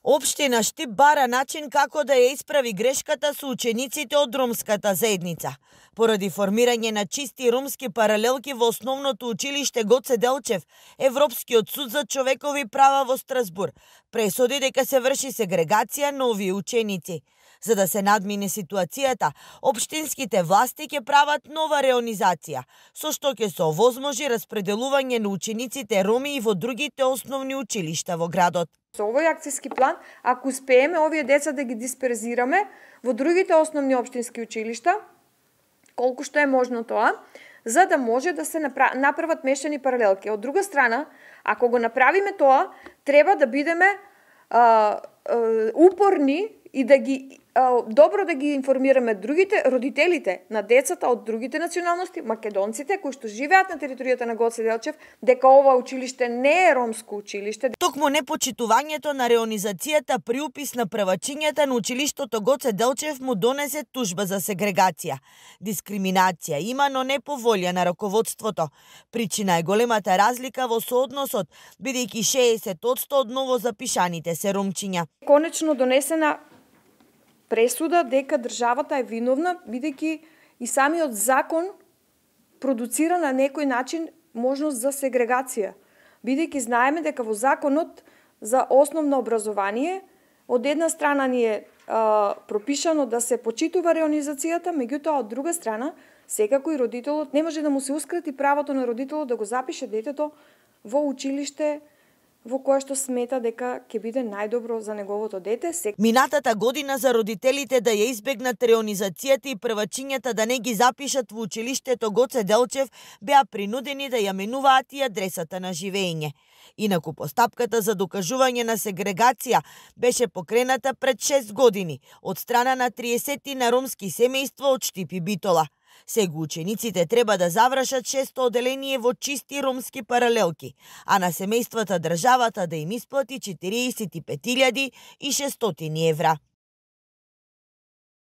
Општина Штип бара начин како да ја исправи грешката со учениците од ромската заедница. Поради формирање на чисти ромски паралелки во основното училиште Гоце Делчев, Европскиот суд за човекови права во Страсбур пресуди дека се врши сегрегација на овие ученици. За да се надмине ситуацијата, општинските власти ќе прават нова реонизација, со што ќе се овозможи распределување на учениците роми и во другите основни училишта во градот. Со овој акцијски план, ако успееме овие деца да ги дисперзираме во другите основни општински училишта, колку што е можно тоа, за да може да се направат мешани паралелки. Од друга страна, ако го направиме тоа, треба да бидеме упорни и да ги добро да ги информираме другите родителите на децата од другите националности, македонците кои што живеат на територијата на Гоце Делчев, дека ова училиште не е ромско училиште. Токму непочитувањето на реонизацијата при упис на првачињата на училиштето Гоце Делчев му донесе тужба за сегрегација. Дискриминација има, но не по волја на раководството. Причина е големата разлика во соодносот, бидејќи 60% од ново запишаните се ромчиња. Конечно донесена пресуда дека државата е виновна, бидејќи и самиот закон продуцира на некој начин можност за сегрегација. Бидејќи знаеме дека во законот за основно образование од една страна ни е пропишано да се почитува реонизацијата, меѓутоа од друга страна секако и родителот не може да му се ускрати правото на родителот да го запише детето во училиште во кое што смета дека ќе биде најдобро за неговото дете. Минатата година за родителите да ја избегнат реонизацијата и првачињата да не ги запишат во училиштето Гоце Делчев беа принудени да ја менуваат и адресата на живење. Инаку постапката за докажување на сегрегација беше покрената пред 6 години од страна на 30 на ромски семејства од Штип и Битола. Сега учениците треба да завршат 6-то оделение во чисти ромски паралелки, а на семејствата државата да им исплати 45.600 евра.